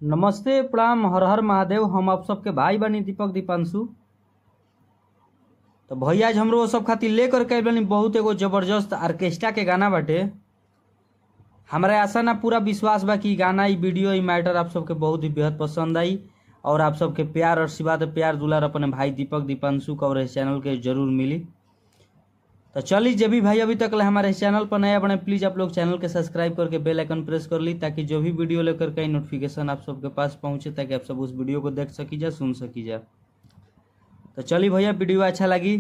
नमस्ते, प्रणाम, हर हर महादेव। हम आप सबके भाई बनी दीपक दीपांशु। तो भैया आज हमरो सब खातिर लेकर के आइल बानी बहुत एगो जबरदस्त ऑर्केस्ट्रा के गाना बाटे। हमरा आशा ना पूरा विश्वास बा कि गाना, ई वीडियो, ई मैटर आप सबके बहुत ही बेहद पसंद आई और आप सबके प्यार आशीर्वाद, प्यार दुलार अपने भाई दीपक दीपांशु का और इस चैनल के जरूर मिली। तो चलिए, जब भी भाई अभी तक ले हमारे चैनल पर नया बने, प्लीज़ आप लोग चैनल के सब्सक्राइब करके बेल आइकन प्रेस कर ली, ताकि जो भी वीडियो लेकर के नोटिफिकेशन आप सबके पास पहुंचे, ताकि आप सब उस वीडियो को देख सकी जा, सुन सकी जा। तो चलिए भैया, वीडियो अच्छा लगी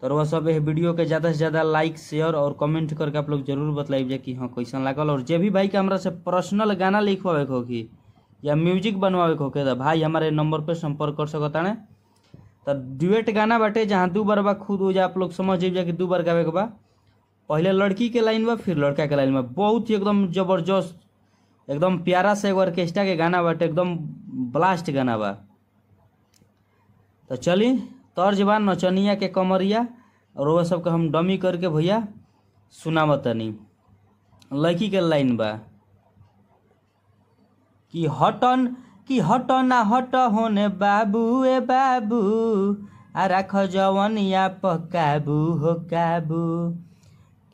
तो वह सब वीडियो के ज़्यादा से ज़्यादा लाइक, शेयर और कमेंट करके आप लोग जरूर बतलाइए कि हाँ, कैसन लागल। और जे भी भाई के हमरा से पर्सनल गाना लिखवावे के होखी या म्यूजिक बनवावे के होखे, तो भाई हमारे नंबर पर संपर्क कर सकता है। तो ड्यूएट गाना बाटे, जहाँ दू बार बा, खुद हो जा आप लोग समझ जा कि दू बार गावे के बा। पहले लड़की के लाइन बा, फिर लड़का के लाइन बा। बहुत ही एकदम जबरदस्त, एकदम प्यारा से एगो ऑर्केस्ट्रा के गाना बाटे, एकदम ब्लास्ट गाना बा। तो चली, तर्ज बा नचनिया के कमरिया और वह सबके हम डमी करके भैया सुनावतनी। लड़की के लाइन बा कि हटन कि हट ना हट होने बाबू ए बाबू, आ राख जवनिया पकाबू हो काबू।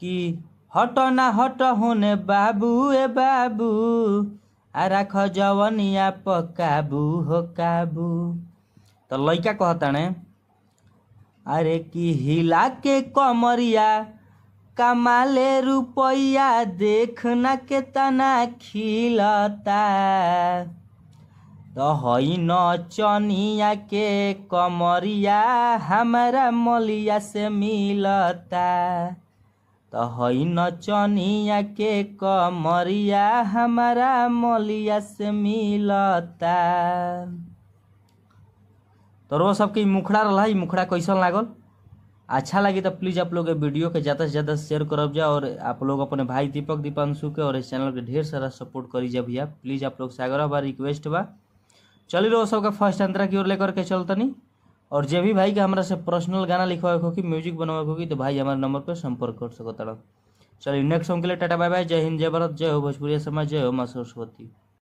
कि हट ना हट होने बाबू ए बाबू, आ राख जवनिया पकाबू हो काबू। तो लइका कहताने, अरे कि हिला के कमरिया कमाले रुपैया, देखना के तना खिलता। तो हई नचनिया के कमरिया हमारा मलिया से मिलता। तो हई नचनिया के कमरिया हमारा मलिया से मिलता। तो रोज सबके ई मुखड़ा रहा, ई मुखड़ा कैसन लागल? अच्छा लगी तो प्लीज़ आप लोग वीडियो के ज़्यादा से ज़्यादा शेयर करब जा और आप लोग अपने भाई दीपक दीपांशु के और इस चैनल के ढेर सारा सपोर्ट करी जा भैया। प्लीज़ आप लोग से आग्रह बा, रिक्वेस्ट बा। चलिए, रोज सबका फर्स्ट अंतरा की ओर लेकर के चलतनी। और जे भी भाई के हमरा से पर्सनल गाना लिखवावे के होखी, म्यूजिक बनवावे के होखी, तो भाई हमारे नंबर पर संपर्क कर सकता। चलिए, नेक्स्ट सॉन्ग के लिए टाटा, बाय बाय, जय हिंद, जय भारत, जय हो भोजपुरी समाज, जय हो माँ सरस्वती।